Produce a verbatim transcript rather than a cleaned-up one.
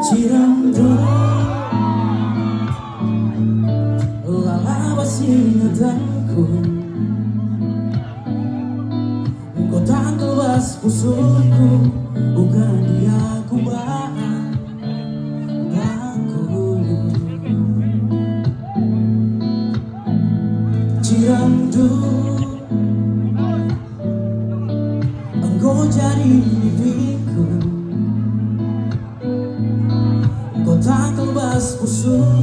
Ciremdu, la bas ingetenku. Enggo tangkel bas pusungku, uga ndia kumbahku. Ciremdu, enggo jadi nipingku. Enggo tangkel bas pusungku.